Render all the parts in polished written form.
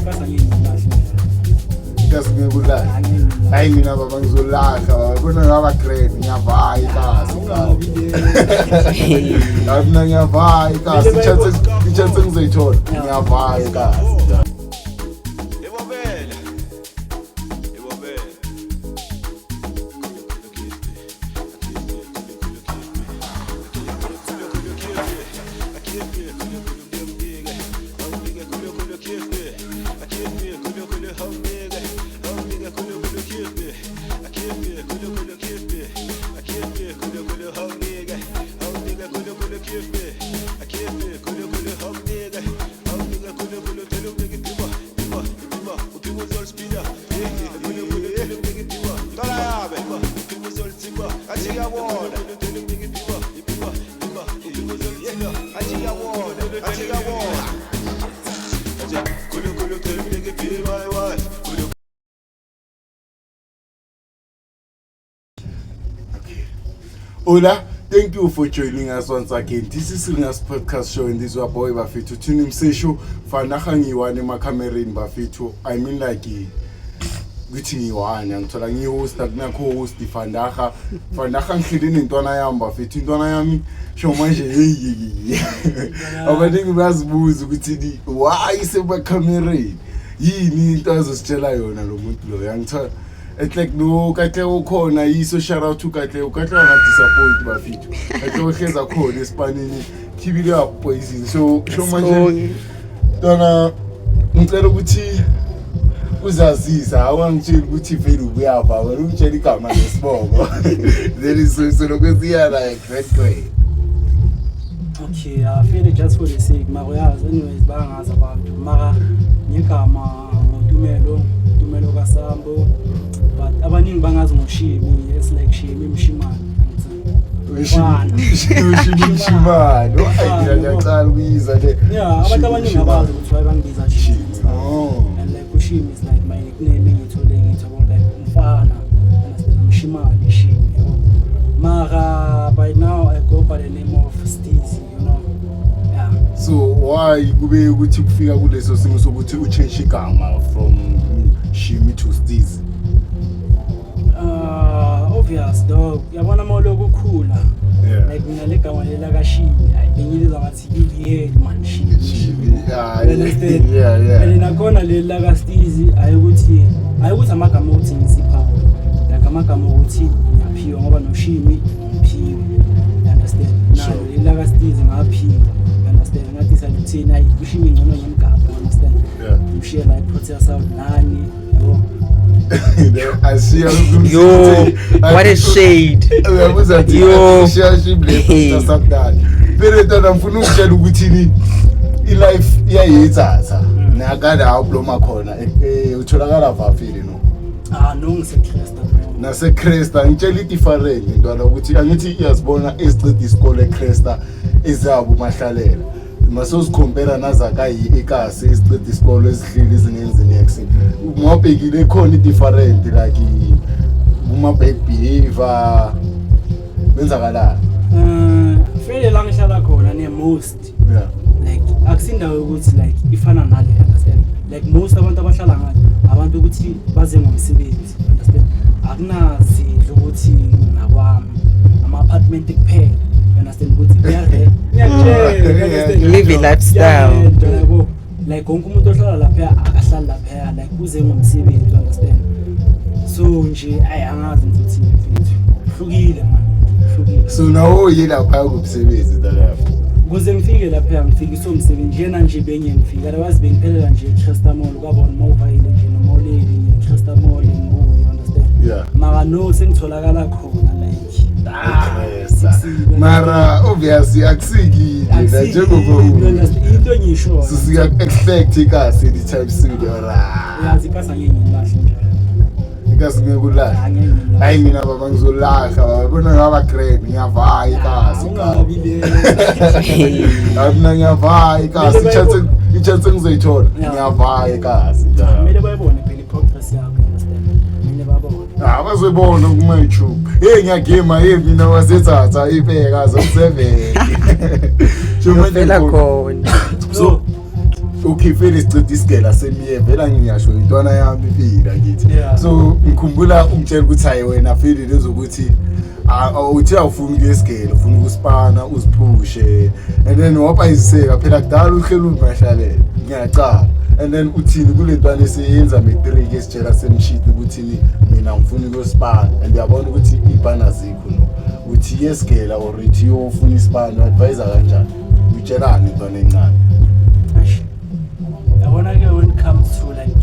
Ikasi angeke ngilahle. Ikasi ngeke ulahle. Angeke ngilahle. Hayi mina baba ngizolahla baba. Kona ngaba grand ngiyavaya ikasi. Ungabi le. Hayi mina ngiyavaya ikasi. Kumele I-chance i-chance engizoyithola ngiyavaya ikasi. Yebo vele. Yebo vele. Hola, thank you for joining us once again. This is Ringas Podcast Show and this is your boy Bafethu. Thini mseshu fanaga ngiyi-one emakhamereni bafethu. I mean like kuthi ngiyi-one angithola ngiyi-host akuna-co-host fandaga fandaga ngihleli nentwana yami bafethu intwana yami sho manje heyi abaningi bayazibuza ukuthi why isemakhamereni yini into azositshela yona lo muntu loyo angithola. It's like no Katlego ukhona yiso, shout out to Katlego. Katlego anga-disappoint bafethu. Katlego hleza khona esipanini khibile ya poison. So sho manje Sibonge. ntwana ngicela ukuthi uzazisa awangitsheli ukuthi vele ubuyapha wena ungitshela igama nesibongo then solokhu siya like that way. Okay, I feel it just for the sake. Mara uyazi anyways bayangazi abantu. Mara ngegama ngoTumelo, Tumelo kaSambo. But abaningi bangazi ngoShimi, it's like Shimi Mshimane. Mfana. Ushimishimane hayi ngiyaqala ukuyiza le. Yeah, abantu abaningi abazi ukuthi why bangibiza Shimi. Oh. And like uShimi is like my nickname engiyithole ngithi yabo like umfana. Understand? Mshimane Shimi yabo. Mara by now I go by the name of Steezy. Yeah. So why kube ukuthi kufika kuleso simo sokuthi uchange igama from Shimi to Steez? Obvious dog. Yabona uma ulokhu ukhula. Yeah. Like mina le gama lela kaShimi, hayi bengilizwa ngathi i-weird man Shimi. Shimi, yeah, You understand? yeah. And nakhona leli laka Steezy ayikuthi amagama okuthi ngisipha. Like amagama okuthi ngiyaphiwa ngoba noShimi ngiphiwe. You understand? Nalo leli laka Steezy ngaphiwa. You understand? Ngathi saluthini ayi uShimi ngcono ngimgaba, you understand? Yeah. Ngimshiye la eProtea South nani, yabo. Ashiya. Yo, what a shade. Uyabuza thi Yo. ashiya Shimi le Protea South nani. Phela ntwana ngifuna ukutshela ukuthi ni i-life iyayitsatsa nakala ubloma khona utholakala vafile no. Ah no, ngiseCresta bro. NaseCresta ngitshela i-different ntwana ukuthi angithi iyazibona eziceda isikole eCresta ezabo mahlalela masozikhompera nazakayi ekasi eziceda isikole ezihleli ezingenzi next mawubhekile khona i-different like kuma-bad behavior benzakalani? Vele la ngihlala khona ne most like akusindawo yokuthi like ifana nale, understand? Like most abantu abahlala ngale abantu ukuthi baze ngomsebenzi, understand? Akunazindlu ukuthi ngakwami ama-apartment kuphela, you understand, ukuthi ngiyakutshela, you understand? Live a lifestyle. Kuyarentwa, yabo, like wonke umuntu ohlala laphaya akahlali laphaya like uze ngomsebenzi, you understand? So nje ayi angazi ngizithini mfethu, hlukile man, hlukile. So nawo uye laphaya kumsebenzi ntwana? Ukuze ngifike lapha ngifikiswe umsebenzi yena nje benye ngifika otherwise bengiphelela nje eCresta Mall kwabona uma uvayile nje noma uleli nje eCresta Mall ngibuye, you understand? Yeah. Mara no sengitholakala khona like eCresta. 60. Mara obviously akusikile Akusikile, you njengoba understand? Into engiyishoyo so siya-expect ikasi anytime soon or uyazi ikasi angeke ngilahle njalo. Ikasi ngeke ulahle. Angeke ngilahle. Hayi mina baba ngizolahla baba bona ngaba grand ngiyavaya ikasi. Ungabi le. Hayi mina ngiyavaya ikasi. Kumele I-chance i-chance engizoyithola Yeah. ngiyavaya ikasi. Kumele bayibone phela i-progress yakho, you understand? Kumele babone. Ah bazoyibona kuma-YouTube. Hey ngiyagema hey mina wasethatha ibeka zo-7. Yofela khona. So Okay, vele siceda isigela semiye vele, ngiyasho intwana yami ifila ngithi. Yeah. So ngikhumbula ungitshela ukuthi hayi wena vele lezokuthi uthi awufuni ukuya esigela, ufuna ukuspana uziphushe, and then wapayiseka phela kudala uhleli umahlalela, ngiyacaba. And then uthini kule ntwana esiyenza matric esitshela semshito ukuthi ni mina ngifuna ukuyospana, and uyabona ukuthi iy'pana azikho, no uthi yesigela or ithi yofuna isipana, u-advise kanjani, uyitshelani intwana encane? Eish. Yabona-ke, when it comes to like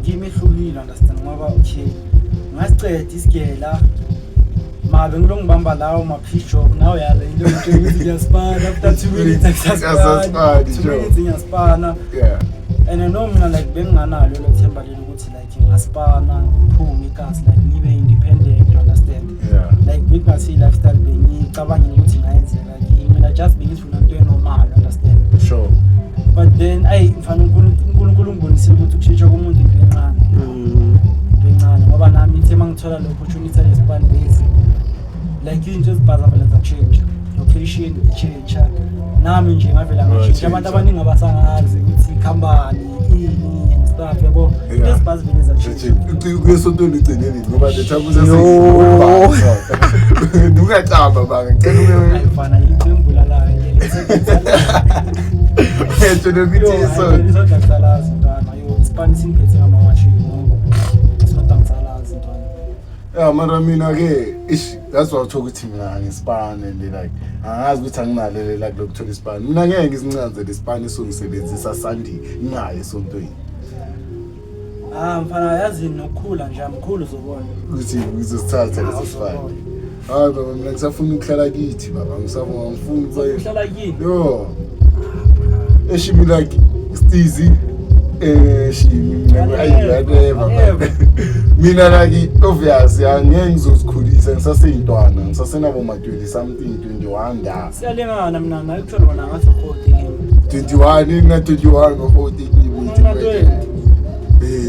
kimi ihlulile, understand, ngoba okay, ngasiceda isigela mabe ngilo ngibamba lawo ma-piece job nawe yala into ngitshela ukuthi ngiyasipana after 2 minutes. Akusaspani, Akusaspani, two sure. minutes ngiyasipana. And I know mina like benginganalo lelo themba lelo ukuthi like ngingasipana ngiphume ikasi, like ngibe independent, you understand? Yeah. Like bekungasiyi lifestyle bengicabangile ukuthi ingayenzeka kimi mina, just bengizifuna into e-normal, understand? Sure. But then ayi mfana, uNkulunkulu ungibonisile ukuthi ukushintsha komuntu into encane, into encane, ngoba nami ithe uma ngithola le opportunity yalesipani lesi, like izinto ezibhaza vele za-change, location change, nami nje ngavela ngashintsha, abantu abaningi abasangazi ukuthi ikhambani ini and stuff, yabo, into ezibhazi vele za-change. Kuyesontweni ugcine nini? Ngoba the time Yo. ungacaba banga, ngicela. Ayi mfana, into engibulalayo le. Esho nokuthi isonto. Isonto angisalazi ntwana, yo, isipani singiphethe ngamawashini, isonto angisalazi ntwana. Ya, mara mina-ke ish, that's why uthola ukuthi mina ngisipane and like angazi ukuthi anginalo le like lokuthola isipani. Mina ngeke ngizincanzele isipani esongisebenzisa Sunday ngingayi esontweni. Ah mfana, yazi nokukhula nje, amkhulu, uzobona. Ukuthi ngizosithatha Ah, leso sipani. uzobona. Hayi baba, mina ngisafuna ukuhlala kithi baba, ngisafuna, ngifuna ukuba Uhlala kini? Yo, eshimi like stizi, shimi mina ayi whatever. Whatever. Mina like obvious angeke ngizozikhulisa, ngisaseyintwana, ngisasenabo ma-20 something, 21 da. Siyalingana, mina naye kuthola wona ngathi u-40 kimi. 21, ngina 21 ngo-40 kimi. Una 20.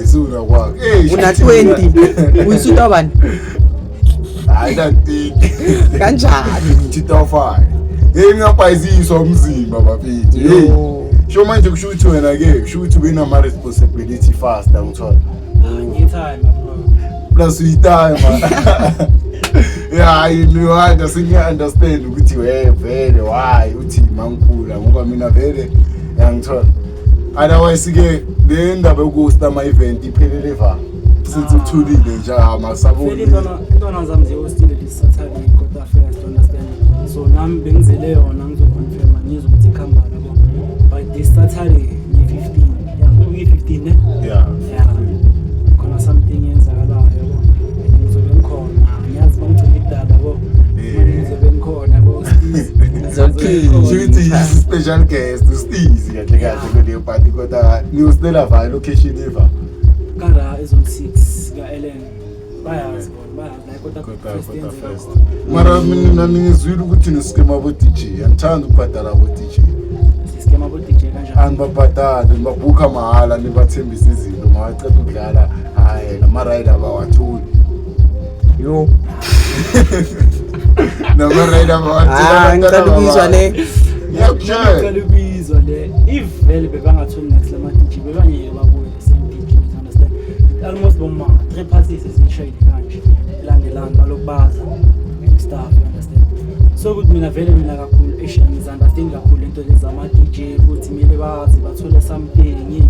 Sunakwakho. Una 20 uyisuta bani? Hayi, na-30. Kanjani? 2005. Hey, ngiyabhayiziswa umzimba bafethu, hey. Yo. Sho manje kusho ukuthi wena-ke kusho ukuthi ube nama-responsibility fast, angithola. Ah, ngiyithime bro. Plus uyitime. Ya, hayi niwanda, sengiya-understand ukuthi we vele why uthi mangikhula, ngoba mina vele yangithola. Otherwise-ke le ndaba yokuhosta ama-event iphelele va since Ah. uthulile nje Vele amasaboni. Intwana zami ziyostile this Saturday kota first, understand? So nami bengizele yona ngizoconfirma ngizwe ukuthi ikhamba, yabo, but this Saturday ngi-15, ya, kuyi-15 ne. Yeah. Ya, khona something yenzakalayo, yabo, and ngizobe ngikhona, ngiyazi bangigcina kudala, yabo. Yeah. Ngizobe ngikhona, yabo. Zokile. Shuthi special guest uStizi kahle kahle kuleyo party, kodwa niyostela va location iva? Kara ezone 6 ka-Ellen, bayazi bona, bayazi la kodwa Kodwa first kodwa yenzeka first. khona. Mara mina ningizwile ukuthi niskema abo DJ, anithanda ukubhadala abo DJ. Siskema abo DJ kanjani? Anibabhadali, nibabhukha mahhala, nibathembisa izinto, mabaceda ukudlala hhayi nama-ride abawatholi. Yo. Nama-ride abawatholi. Ah, ngicela ukuyizwa le. Ngiyakutshela. Ngicela ukuyizwa le. If vele bebangatholi next lama DJ, bebangeke babuye the same DJ, you understand? It almost boma three parties ezishayile kanje elandelana, balokhu baza and stuff, you understand? So ukuthi mina vele mina kakhulu eish, angizi-understand kakhulu lento lezi zama-DJ ukuthi kumele bazi bathole something.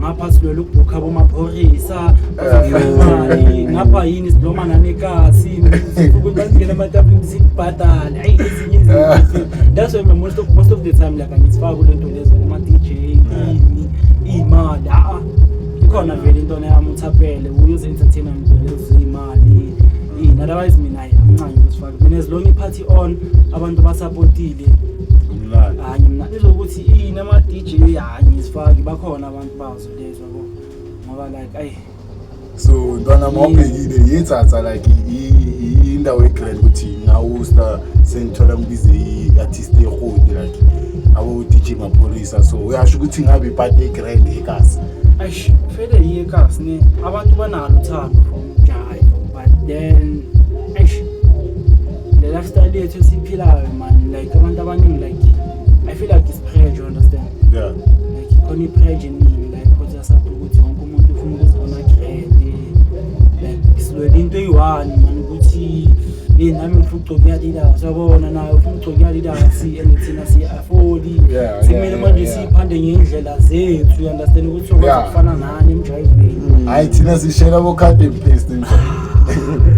Ngapha silwela ukubhukha abomapholisa imali, ngapha yini siloma nanekasi ukuthi basingena ematafuleni sikubhadale, ayi ezinye izinto. That's why most of the time like angizifaki kule nto lezo kuma-DJ ini iy'mali, a ikhona vele intona yami uthapele uyozi-entertaina nto lezo zey'mali ini. Otherwise mina hayi, angincanyi ukuzifaka mina, as long i-party on, abantu basapotile. Umnandi. Hayi mina izokuthi ini ama-DJ, hayi ngizifaki, bakhona abantu bazo lezo, yabo, ngoba like ayi. So ntwana, mawubhekile yetsatsa like indawo e-grand ukuthi ngawusta sengithola ngibize i-artist ehoti like abo-DJ Maphorisa, so uyasho ukuthi ngabe ipati e-grand ekasi? Eish, vele yekasi ne, abantu banalo uthando for umjayo, but then eish, le lifestyle yethu esiyiphilayo man, like abantu abaningi like I feel like it's pressure, you understand? Yeah. Like khona i-pressure eningi la e-Port ukuthi wonke umuntu ufuna ukuzibona grand. Like silwela into eyi-one man, ukuthi hey, nami ngifuna ukugcoka i-Adidas, uyabona, naye ufuna ukugcoka i-Adidas, and thina siyi-afford. Sekumele manje siyiphande ngey'ndlela zethu, you understand, ukuthi sokwazi ukufana nani emjayiveni. Hayi, thina sishela bo-cut and paste nje.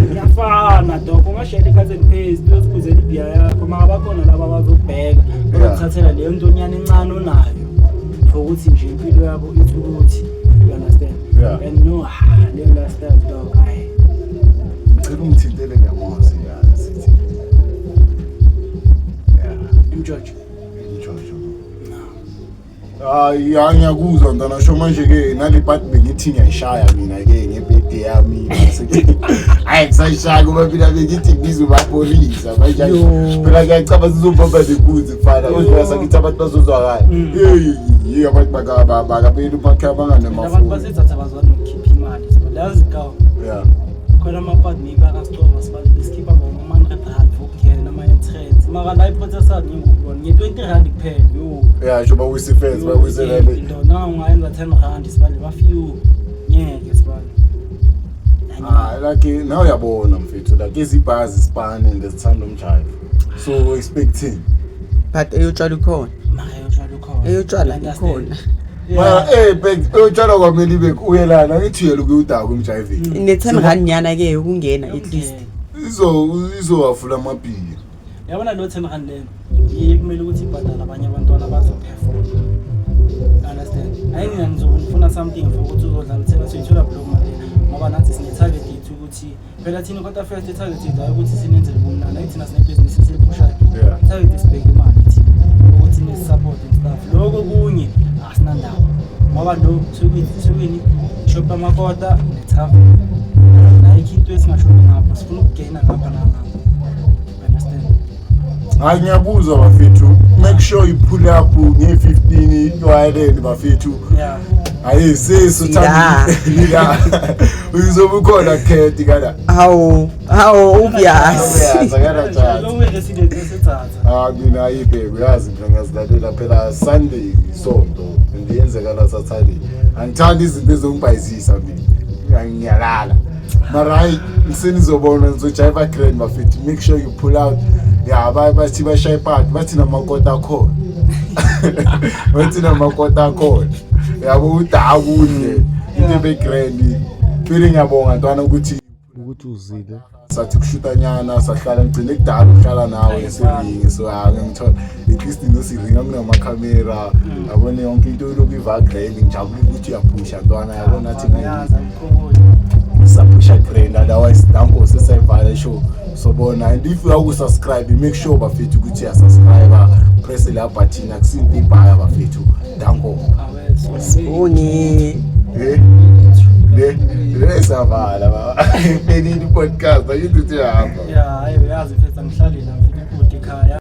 Kuyafana dok, ungashayela i-cut and paste, uyoziphuzela ibhiya yakho, maka bakhona laba abazokubheka, bazokuthathela leyo ntonyana encane onayo for ukuthi nje impilo yabo ithi ukuthi, you understand? Yeah. And no, ah, leyo lifestyle dog, hayi. Ngicela ungithintele ngiyamuzi, ya, sithi. Yeah. Imjojo. Imjojo. Hayi, ya, ngiyakuzwa ntwana, sho manje-ke nale part bengithi ngiyayishaya mina-ke ngebhede yami. Hayi, ngisayishaya kuba mina bengithi ngizobapholisa manje. Yo. Phela ngiyacaba sizobamba nenkunzi mfana. Yo. Uzwa sakithi abantu bazozwakala. Hey, hey, abantu bakabeli umakhaya Abantu banganamafoni. basethatha bazwana nokukhipha imali, yazi gawu. Khona amapadi maybe akasicova sibale besikhipha ngoma-R100 for ukungena ama-entrance, mara la i-Port ngingukubona nge-R20 kuphela, yo. Ya, nje bawisa ifence, bawiselele. Into na ungayenza R10, sibale ba-few, ngeke sibale. Ah, like nawe uyabona mfethu, like izibhazi sipane and zithanda umjive, so expecting. But eyotshwala ikhona. Mara eyotshwala ukhona. Eyotshwala Understand? ikhona. Mara back uyotshwala kwamele ibe uyelana, angithi uyela ukuyodaka umjiving. Ne-R10 nyana ke ukungena at least. Yokungena. Izowafula amabhiya. Yabona lo R10 lena iye kumele ukuthi ibhadale abanye abantwana bazoperform, understand? Ayi, nina nizobe nifuna something for ukuthi uzodlala, thina soyithola bulo mali, ngoba nathi sine-target yethu, ukuthi phela thina kodwa first i-target yethu hayi ukuthi sinenzele ubumnandi, ayi, thina sinebhizinisi esiyiphushayo. I-target sibheke imali thina ukuthi nesi-support and stuff, loko kunye asinandaba, ngoba lo sekuyini shop amakota ne-tavern, ayikho into esingashoni ngapha, sifuna ukugena ngapha nangapha, understand? Hayi, ngiyakuzwa bafethu, make sure you pull up nge-15 i-Island bafethu. Hayi sesu. La. Thanda uzobe ukhona khethi kana. Hawu, hawu, obvious. Uyazi, akana-chance. Uwe-resident wesethatha. Ah, mina ayibheke, uyazi mina ngiyazilalela phela Sunday, isonto and yenzeka la Saturday, angithandi izinto ezongibhayizisa mina, ngiyalala, mara hayi, ngisenizobona ngizojayiva grand bafethu. Make sure you pull out, ya, bathi bashaye ipati, bathi namakota akhona, bathi namakota akhona, yabo, udakuhle into ebe-grand. Phela ngiyabonga ntwana ukuthi Ukuthi uzile. Sathi kushutanyana, sahlala, ngigcine kudala ukuhlala nawe esiringi, so ah, ngiyangithola at least nosiringa kunamakhamera, yabona, yonke into ilokhu iva-grand. Ngijabule ukuthi uyaphusha ntwana, yabona, athi Yazi akukhokoli. Saphusha grand, otherwise danko, sesayivala show, sobona. And if uyaku-subscribe, make sure bafethu ukuthi uyasubscribe, press la button, akusinto ibhaya bafethu. Danko. Awe, so Sibonge. Eh, le le savala baba, iphelile i-podcast, angithi uthi uyahamba. Ya, hayi, uyazi mfethu, angihlali la mfethu, ikude ekhaya.